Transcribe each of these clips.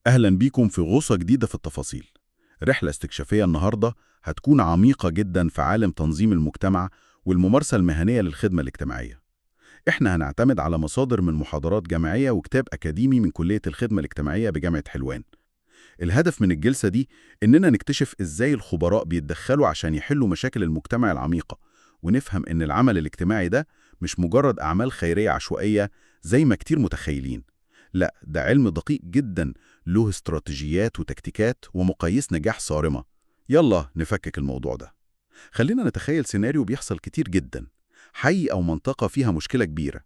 أهلا بيكم في غوصة جديدة في التفاصيل. رحلة استكشافية النهاردة هتكون عميقة جدا في عالم تنظيم المجتمع والممارسة المهنية للخدمة الاجتماعية. إحنا هنعتمد على مصادر من محاضرات جامعية وكتاب أكاديمي من كلية الخدمة الاجتماعية بجامعة حلوان. الهدف من الجلسة دي إننا نكتشف إزاي الخبراء بيتدخلوا عشان يحلوا مشاكل المجتمع العميقة، ونفهم إن العمل الاجتماعي ده مش مجرد أعمال خيرية عشوائية زي ما كتير متخيلين. لا، ده علم دقيق جدا، له استراتيجيات وتكتيكات ومقاييس نجاح صارمة. يلا نفكك الموضوع ده. خلينا نتخيل سيناريو بيحصل كتير جدا، حي أو منطقة فيها مشكلة كبيرة،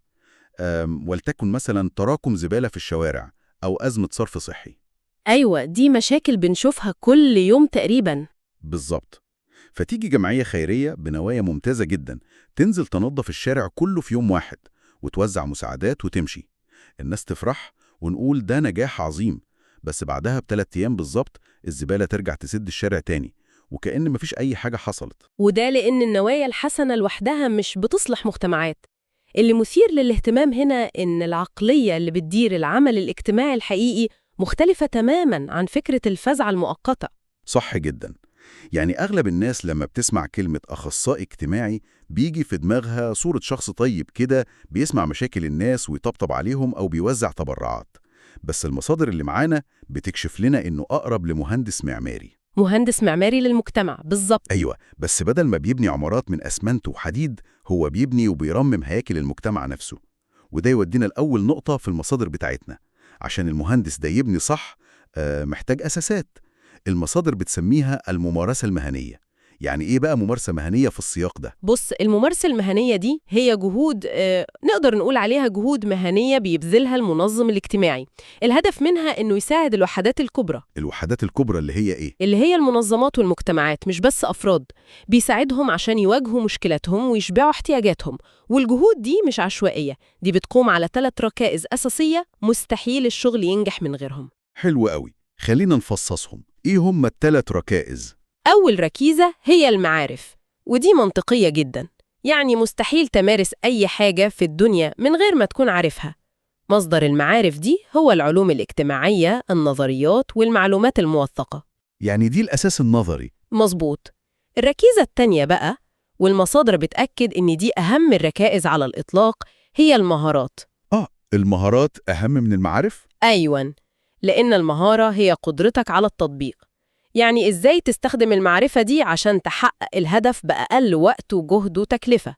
ولتكن مثلا تراكم زبالة في الشوارع أو أزمة صرف صحي. أيوة، دي مشاكل بنشوفها كل يوم تقريبا. بالظبط. فتيجي جمعية خيرية بنوايا ممتازة جدا تنزل تنظف الشارع كله في يوم واحد وتوزع مساعدات وتمشي. الناس تفرح ونقول ده نجاح عظيم، بس بعدها ب3 أيام بالظبط الزبالة ترجع تسد الشارع تاني، وكأن مفيش أي حاجة حصلت. وده لأن النوايا الحسنة لوحدها مش بتصلح مجتمعات. اللي مثير للاهتمام هنا إن العقلية اللي بتدير العمل الاجتماعي الحقيقي مختلفة تماماً عن فكرة الفزعة المؤقتة. صح جدا. يعني أغلب الناس لما بتسمع كلمة أخصائي اجتماعي بيجي في دماغها صورة شخص طيب كده بيسمع مشاكل الناس ويطبطب عليهم أو بيوزع تبرعات. بس المصادر اللي معانا بتكشف لنا إنه أقرب لمهندس معماري. مهندس معماري للمجتمع بالظبط. أيوة، بس بدل ما بيبني عمارات من أسمنت وحديد، هو بيبني وبيرمم هياكل المجتمع نفسه. وده يودينا لأول نقطة في المصادر بتاعتنا. عشان المهندس ده يبني صح، محتاج أساسات. المصادر بتسميها الممارسة المهنية. يعني إيه بقى ممارسة مهنية في السياق ده؟ بص، الممارسة المهنية دي هي جهود، نقدر نقول عليها جهود مهنية بيبذلها المنظم الاجتماعي. الهدف منها إنه يساعد الوحدات الكبرى. الوحدات الكبرى اللي هي إيه؟ اللي هي المنظمات والمجتمعات، مش بس أفراد. بيساعدهم عشان يواجهوا مشكلاتهم ويشبعوا احتياجاتهم. والجهود دي مش عشوائية، دي بتقوم على 3 ركائز أساسية مستحيل الشغل ينجح من غيرهم. حلو قوي، خلينا نفصصهم. إيه هم ال3 ركائز؟ أول ركيزة هي المعارف، ودي منطقية جدا. يعني مستحيل تمارس أي حاجة في الدنيا من غير ما تكون عارفها. مصدر المعارف دي هو العلوم الاجتماعية، النظريات والمعلومات الموثقة. يعني دي الأساس النظري. مظبوط. الركيزة التانية بقى، والمصادر بتأكد إن دي أهم الركائز على الإطلاق، هي المهارات. آه، المهارات أهم من المعارف؟ أيواً، لأن المهارة هي قدرتك على التطبيق. يعني إزاي تستخدم المعرفة دي عشان تحقق الهدف بأقل وقت وجهد وتكلفة.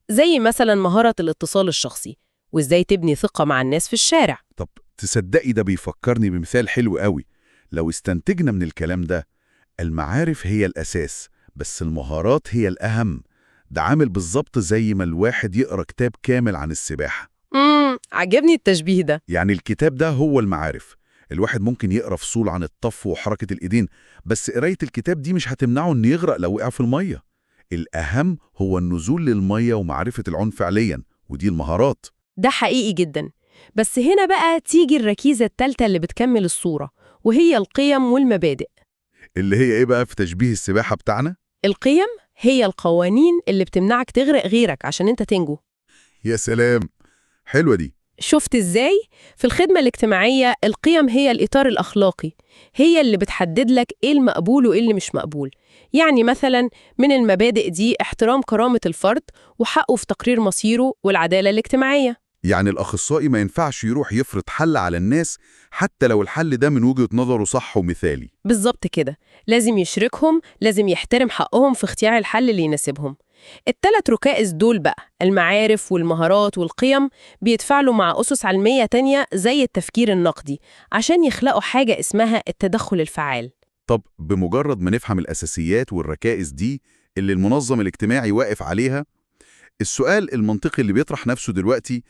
زي مثلاً مهارة الاتصال الشخصي، وإزاي تبني ثقة مع الناس في الشارع. طب تصدقي ده بيفكرني بمثال حلو قوي. لو استنتجنا من الكلام ده، المعارف هي الأساس بس المهارات هي الأهم. ده عامل بالظبط زي ما الواحد يقرأ كتاب كامل عن السباحة. عجبني التشبيه ده. يعني الكتاب ده هو المعارف. الواحد ممكن يقرأ فصول عن الطف وحركة الإيدين، بس قراية الكتاب دي مش هتمنعه إنه يغرق لو وقع في المية. الأهم هو النزول للمية ومعرفة العوم فعليا، ودي المهارات. ده حقيقي جدا. بس هنا بقى تيجي الركيزة الثالثة اللي بتكمل الصورة، وهي القيم والمبادئ. اللي هي إيه بقى في تشبيه السباحة بتاعنا؟ القيم هي القوانين اللي بتمنعك تغرق غيرك عشان انت تنجو. يا سلام، حلوة دي. شفت ازاي؟ في الخدمة الاجتماعية القيم هي الإطار الأخلاقي، هي اللي بتحدد لك إيه المقبول وإيه اللي مش مقبول. يعني مثلا من المبادئ دي احترام كرامة الفرد وحقه في تقرير مصيره والعدالة الاجتماعية. يعني الأخصائي ما ينفعش يروح يفرض حل على الناس حتى لو الحل ده من وجهة نظره صح ومثالي. بالظبط كده، لازم يشركهم، لازم يحترم حقهم في اختيار الحل اللي يناسبهم. ال3 ركائز دول بقى، المعارف والمهارات والقيم، بيتفاعلوا مع أسس علمية تانية زي التفكير النقدي عشان يخلقوا حاجة اسمها التدخل الفعال. طب بمجرد ما نفهم الأساسيات والركائز دي اللي المنظم الاجتماعي واقف عليها، السؤال المنطقي اللي بيطرح نفسه دلوقتي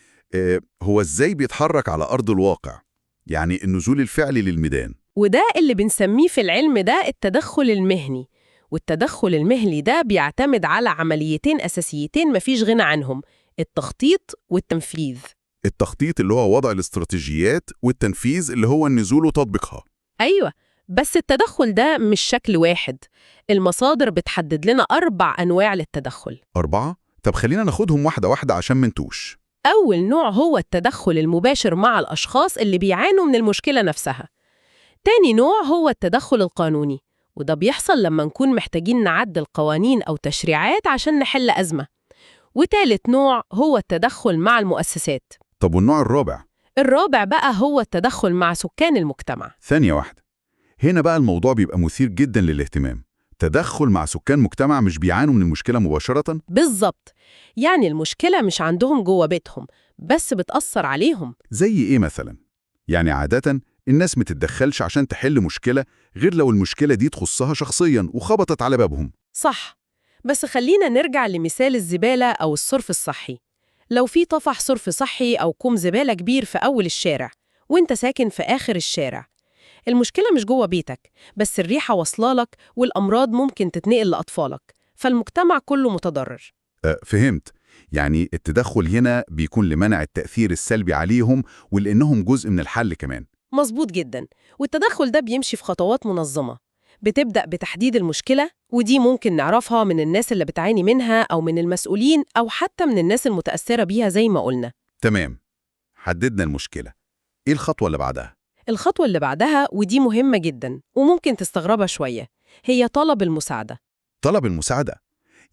هو إزاي بيتحرك على أرض الواقع؟ يعني النزول الفعلي للميدان. وده اللي بنسميه في العلم ده التدخل المهني. والتدخل المهني ده بيعتمد على عمليتين أساسيتين مفيش غنى عنهم، التخطيط والتنفيذ. التخطيط اللي هو وضع الاستراتيجيات، والتنفيذ اللي هو النزول وتطبيقها. أيوة، بس التدخل ده مش شكل واحد. المصادر بتحدد لنا 4 أنواع للتدخل. 4؟ طب خلينا ناخدهم واحدة واحدة عشان منتوش. أول نوع هو التدخل المباشر مع الأشخاص اللي بيعانوا من المشكلة نفسها. تاني نوع هو التدخل القانوني، وده بيحصل لما نكون محتاجين نعدل قوانين أو تشريعات عشان نحل أزمة. وتالت نوع هو التدخل مع المؤسسات. طب والنوع الرابع؟ الرابع بقى هو التدخل مع سكان المجتمع. ثانية واحدة، هنا بقى الموضوع بيبقى مثير جدا للاهتمام. تدخل مع سكان مجتمع مش بيعانوا من المشكلة مباشرة؟ بالظبط، يعني المشكلة مش عندهم جوه بيتهم، بس بتأثر عليهم. زي إيه مثلا؟ يعني عادة الناس متتدخلش عشان تحل مشكلة غير لو المشكلة دي تخصها شخصيا وخبطت على بابهم. صح، بس خلينا نرجع لمثال الزبالة أو الصرف الصحي. لو في طفح صرف صحي أو كوم زبالة كبير في أول الشارع وانت ساكن في آخر الشارع، المشكلة مش جوه بيتك، بس الريحة واصلالك والأمراض ممكن تتنقل لأطفالك، فالمجتمع كله متضرر. أه، فهمت. يعني التدخل هنا بيكون لمنع التأثير السلبي عليهم ولأنهم جزء من الحل كمان. مظبوط جدا. والتدخل ده بيمشي في خطوات منظمة، بتبدأ بتحديد المشكلة، ودي ممكن نعرفها من الناس اللي بتعاني منها أو من المسؤولين أو حتى من الناس المتأثرة بيها زي ما قلنا. تمام، حددنا المشكلة. إيه الخطوة اللي بعدها؟ الخطوة اللي بعدها، ودي مهمة جدا وممكن تستغربها شوية، هي طلب المساعدة. طلب المساعدة؟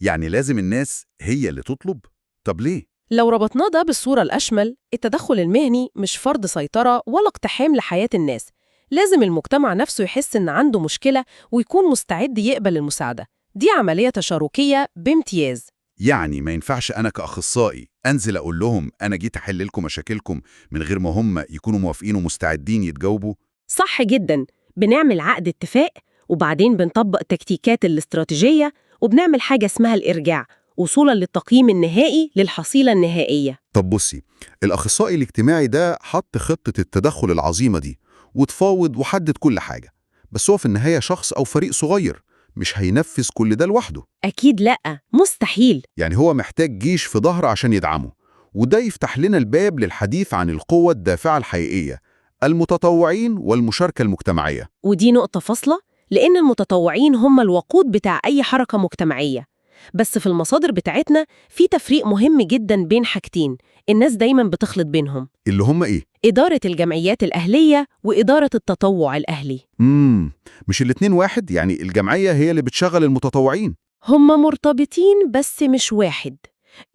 يعني لازم الناس هي اللي تطلب؟ طب ليه؟ لو ربطنا ده بالصورة الأشمل، التدخل المهني مش فرض سيطرة ولا اقتحام لحياة الناس. لازم المجتمع نفسه يحس إن عنده مشكلة ويكون مستعد يقبل المساعدة. دي عملية تشاركية بامتياز. يعني ما ينفعش أنا كأخصائي أنزل أقول لهم أنا جيت أحل لكم مشاكلكم من غير ما هم يكونوا موافقين ومستعدين يتجاوبوا؟ صح جدا. بنعمل عقد اتفاق، وبعدين بنطبق تكتيكات الاستراتيجية، وبنعمل حاجة اسمها الإرجاع، وصولا للتقييم النهائي للحصيلة النهائية. طب بصي، الأخصائي الاجتماعي ده حط خطة التدخل العظيمة دي وتفاوض وحدد كل حاجة، بس هو في النهاية شخص أو فريق صغير مش هينفذ كل ده لوحده. أكيد لأ، مستحيل. يعني هو محتاج جيش في ظهره عشان يدعمه، وده يفتح لنا الباب للحديث عن القوة الدافعة الحقيقية، المتطوعين والمشاركة المجتمعية. ودي نقطة فاصلة، لأن المتطوعين هم الوقود بتاع أي حركة مجتمعية. بس في المصادر بتاعتنا في تفريق مهم جدا بين حاجتين الناس دايما بتخلط بينهم. اللي هم إيه؟ إدارة الجمعيات الأهلية وإدارة التطوع الأهلي. مش الاتنين واحد؟ يعني الجمعية هي اللي بتشغل المتطوعين. هما مرتبطين بس مش واحد.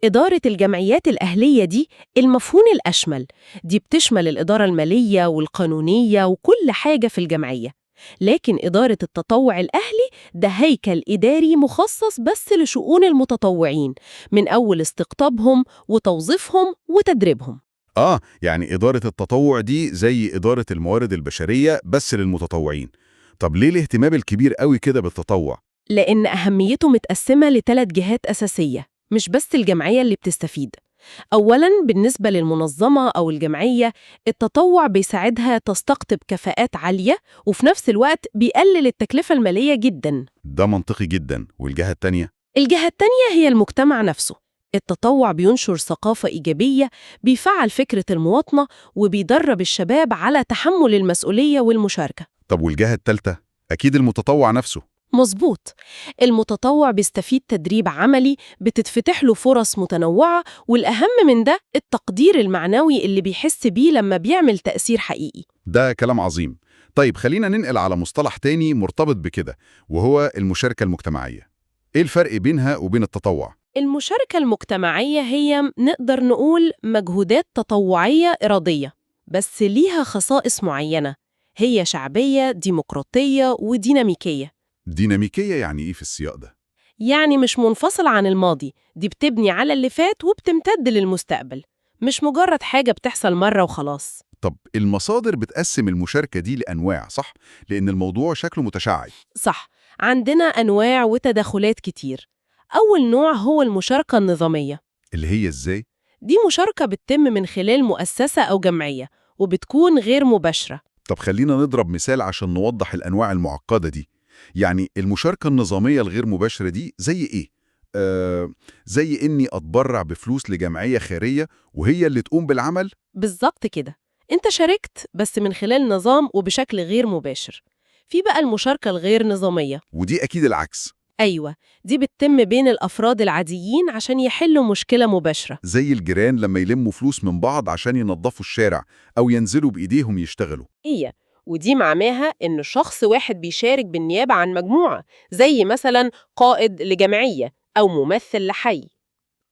إدارة الجمعيات الأهلية دي المفهوم الأشمل، دي بتشمل الإدارة المالية والقانونية وكل حاجة في الجمعية. لكن إدارة التطوع الأهلي ده هيكل إداري مخصص بس لشؤون المتطوعين، من أول استقطابهم وتوظيفهم وتدريبهم. آه، يعني إدارة التطوع دي زي إدارة الموارد البشرية بس للمتطوعين. طب ليه الاهتمام الكبير قوي كده بالتطوع؟ لأن أهميته متقسمة لثلاث جهات أساسية، مش بس الجمعية اللي بتستفيد. أولاً بالنسبة للمنظمة أو الجمعية، التطوع بيساعدها تستقطب كفاءات عالية، وفي نفس الوقت بيقلل التكلفة المالية جداً. ده منطقي جدا. والجهة التانية؟ الجهة التانية هي المجتمع نفسه. التطوع بينشر ثقافة إيجابية، بيفعل فكرة المواطنة، وبيدرب الشباب على تحمل المسؤولية والمشاركة. طب والجهة التالتة؟ أكيد المتطوع نفسه. مظبوط. المتطوع بيستفيد تدريب عملي، بتتفتح له فرص متنوعة، والأهم من ده التقدير المعنوي اللي بيحس بيه لما بيعمل تأثير حقيقي. ده كلام عظيم. طيب خلينا ننقل على مصطلح تاني مرتبط بكده، وهو المشاركة المجتمعية. إيه الفرق بينها وبين التطوع؟ المشاركة المجتمعية هي نقدر نقول مجهودات تطوعية إرادية، بس ليها خصائص معينة. هي شعبية، ديمقراطية، وديناميكية. ديناميكية يعني إيه في السياق ده؟ يعني مش منفصل عن الماضي، دي بتبني على اللي فات وبتمتد للمستقبل، مش مجرد حاجة بتحصل مرة وخلاص. طب المصادر بتقسم المشاركة دي لأنواع، صح؟ لأن الموضوع شكله متشعب. صح، عندنا أنواع وتدخلات كتير. أول نوع هو المشاركة النظامية. اللي هي إزاي؟ دي مشاركة بتتم من خلال مؤسسة أو جمعية، وبتكون غير مباشرة. طب خلينا نضرب مثال عشان نوضح الأنواع المعقدة دي. يعني المشاركة النظامية الغير مباشرة دي زي إيه؟ زي إني أتبرع بفلوس لجمعية خيرية وهي اللي تقوم بالعمل؟ بالظبط كده، أنت شاركت بس من خلال نظام وبشكل غير مباشر. في بقى المشاركة الغير نظامية. ودي أكيد العكس. أيوة، دي بتتم بين الأفراد العاديين عشان يحلوا مشكلة مباشرة. زي الجيران لما يلموا فلوس من بعض عشان ينظفوا الشارع أو ينزلوا بإيديهم يشتغلوا. إيه، ودي معناها إن شخص واحد بيشارك بالنيابة عن مجموعة، زي مثلا قائد لجمعية أو ممثل لحي.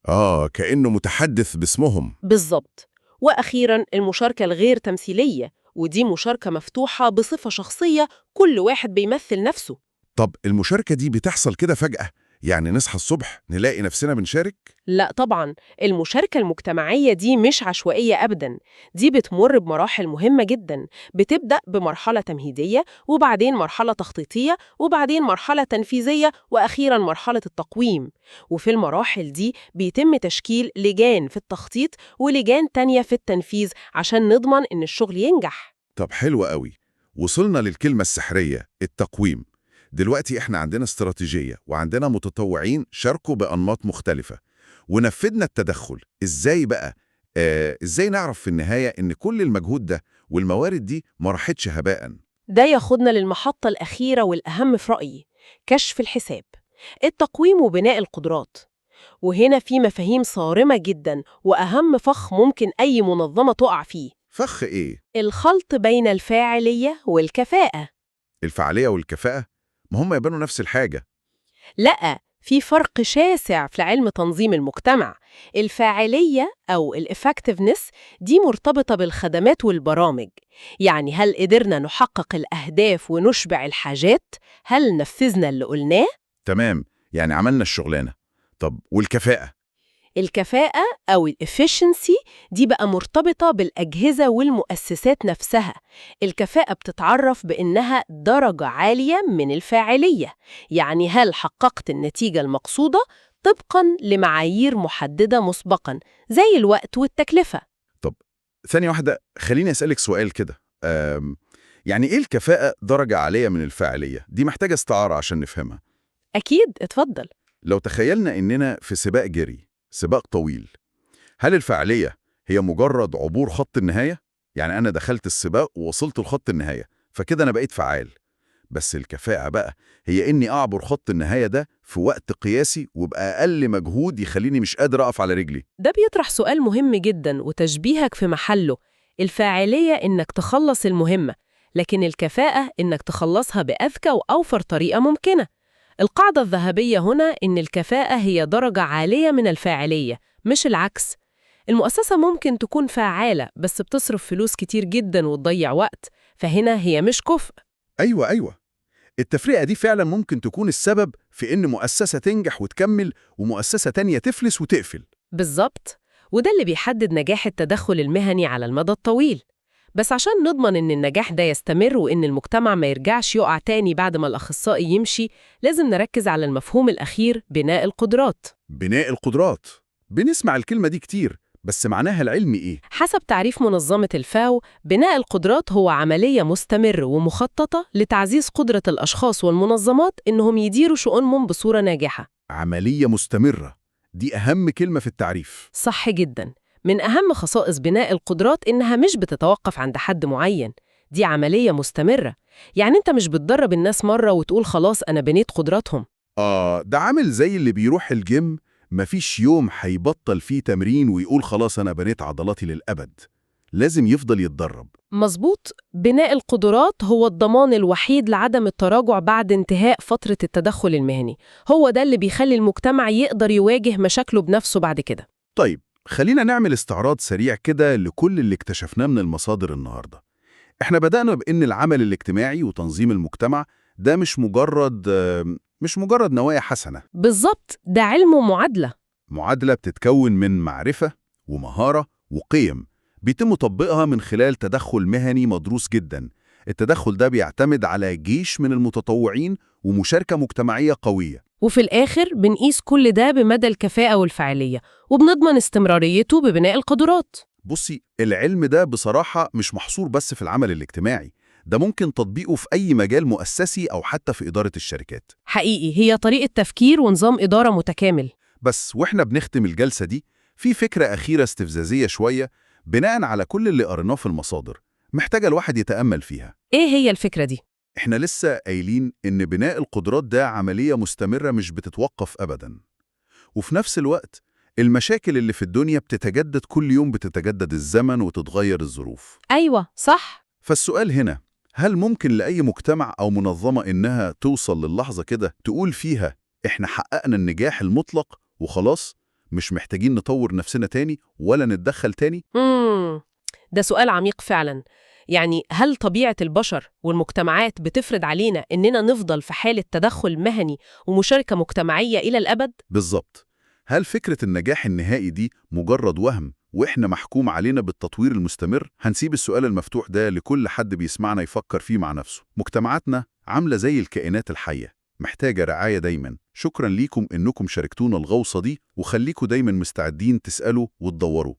آه، كأنه متحدث باسمهم. بالظبط. وأخيراً المشاركة الغير تمثيلية، ودي مشاركة مفتوحة بصفة شخصية، كل واحد بيمثل نفسه. طب المشاركة دي بتحصل كده فجأة؟ يعني نصحى الصبح نلاقي نفسنا بنشارك؟ لا طبعاً، المشاركة المجتمعية دي مش عشوائية أبداً، دي بتمر بمراحل مهمة جداً، بتبدأ بمرحلة تمهيدية، وبعدين مرحلة تخطيطية، وبعدين مرحلة تنفيذية، وأخيراً مرحلة التقويم. وفي المراحل دي بيتم تشكيل لجان في التخطيط ولجان تانية في التنفيذ عشان نضمن إن الشغل ينجح. طب حلو قوي، وصلنا للكلمة السحرية، التقويم. دلوقتي احنا عندنا استراتيجية وعندنا متطوعين شاركوا بأنماط مختلفة ونفذنا التدخل. ازاي بقى؟ ازاي نعرف في النهاية ان كل المجهود ده والموارد دي ما راحتش هباء؟ ده ياخدنا للمحطة الأخيرة والأهم في رأيي، كشف الحساب، التقويم وبناء القدرات. وهنا في مفاهيم صارمة جدا وأهم فخ ممكن أي منظمة تقع فيه. فخ ايه؟ الخلط بين الفاعلية والكفاءة. الفعالية والكفاءة؟ ما هم يبانوا نفس الحاجة. لأ، في فرق شاسع في علم تنظيم المجتمع. الفاعلية أو ال effectiveness دي مرتبطة بالخدمات والبرامج، يعني هل قدرنا نحقق الأهداف ونشبع الحاجات؟ هل نفذنا اللي قلناه؟ تمام، يعني عملنا الشغلانة. طب والكفاءة؟ الكفاءة أو ال efficiency دي بقى مرتبطة بالأجهزة والمؤسسات نفسها. الكفاءة بتتعرف بإنها درجة عالية من الفاعلية، يعني هل حققت النتيجة المقصودة طبقاً لمعايير محددة مسبقاً زي الوقت والتكلفة. طب ثانية واحدة، خليني أسألك سؤال كده. يعني إيه الكفاءة درجة عالية من الفاعلية؟ دي محتاجة استعارة عشان نفهمها. أكيد، اتفضل. لو تخيلنا إننا في سباق جري، سباق طويل، هل الفاعلية هي مجرد عبور خط النهاية؟ يعني أنا دخلت السباق ووصلت لخط النهاية، فكده أنا بقيت فعال. بس الكفاءة بقى هي إني أعبر خط النهاية ده في وقت قياسي وبأقل مجهود يخليني مش قادر أقف على رجلي. ده بيطرح سؤال مهم جدا وتشبيهك في محله. الفاعلية إنك تخلص المهمة، لكن الكفاءة إنك تخلصها بأذكى وأوفر طريقة ممكنة. القاعدة الذهبية هنا إن الكفاءة هي درجة عالية من الفاعلية، مش العكس. المؤسسة ممكن تكون فعالة بس بتصرف فلوس كتير جدا وتضيع وقت، فهنا هي مش كفء. أيوة، التفرقة دي فعلا ممكن تكون السبب في إن مؤسسة تنجح وتكمل ومؤسسة تانية تفلس وتقفل. بالظبط، وده اللي بيحدد نجاح التدخل المهني على المدى الطويل. بس عشان نضمن إن النجاح ده يستمر وإن المجتمع ما يرجعش يقع تاني بعد ما الأخصائي يمشي، لازم نركز على المفهوم الأخير، بناء القدرات. بناء القدرات، بنسمع الكلمة دي كتير، بس معناها العلمي إيه؟ حسب تعريف منظمة الفاو، بناء القدرات هو عملية مستمرة ومخططة لتعزيز قدرة الأشخاص والمنظمات إنهم يديروا شؤونهم بصورة ناجحة. عملية مستمرة، دي أهم كلمة في التعريف. صح جدا. من أهم خصائص بناء القدرات إنها مش بتتوقف عند حد معين، دي عملية مستمرة. يعني أنت مش بتدرب الناس مرة وتقول خلاص أنا بنيت قدراتهم. ده عامل زي اللي بيروح الجيم، مفيش يوم هيبطل فيه تمرين ويقول خلاص أنا بنيت عضلاتي للأبد. لازم يفضل يتدرب. مظبوط. بناء القدرات هو الضمان الوحيد لعدم التراجع بعد انتهاء فترة التدخل المهني. هو ده اللي بيخلي المجتمع يقدر يواجه مشاكله بنفسه بعد كده. طيب خلينا نعمل استعراض سريع كده لكل اللي اكتشفناه من المصادر النهاردة. احنا بدأنا بإن العمل الاجتماعي وتنظيم المجتمع ده مش مجرد نوايا حسنة. بالظبط، ده علم ومعادلة. معادلة بتتكون من معرفة ومهارة وقيم بيتم تطبيقها من خلال تدخل مهني مدروس جدا. التدخل ده بيعتمد على جيش من المتطوعين ومشاركة مجتمعية قوية. وفي الآخر بنقيس كل ده بمدى الكفاءة والفعالية، وبنضمن استمراريته ببناء القدرات. بصي، العلم ده بصراحة مش محصور بس في العمل الاجتماعي، ده ممكن تطبيقه في أي مجال مؤسسي أو حتى في إدارة الشركات. حقيقي هي طريقة تفكير ونظام إدارة متكامل. بس وإحنا بنختم الجلسة دي في فكرة أخيرة استفزازية شوية بناء على كل اللي قريناه في المصادر، محتاجة الواحد يتأمل فيها. إيه هي الفكرة دي؟ إحنا لسه قايلين إن بناء القدرات ده عملية مستمرة مش بتتوقف أبداً. وفي نفس الوقت المشاكل اللي في الدنيا بتتجدد كل يوم، بتتجدد الزمن وتتغير الظروف. أيوة صح. فالسؤال هنا، هل ممكن لأي مجتمع أو منظمة إنها توصل للحظة كده تقول فيها إحنا حققنا النجاح المطلق وخلاص مش محتاجين نطور نفسنا تاني ولا نتدخل تاني؟ ده سؤال عميق فعلا. يعني هل طبيعة البشر والمجتمعات بتفرض علينا إننا نفضل في حالة تدخل مهني ومشاركة مجتمعية إلى الأبد؟ بالظبط. هل فكرة النجاح النهائي دي مجرد وهم وإحنا محكوم علينا بالتطوير المستمر؟ هنسيب السؤال المفتوح ده لكل حد بيسمعنا يفكر فيه مع نفسه. مجتمعاتنا عاملة زي الكائنات الحية، محتاجة رعاية دايما. شكرا ليكم إنكم شاركتونا الغوصة دي، وخليكم دايما مستعدين تسألوا وتدوروا.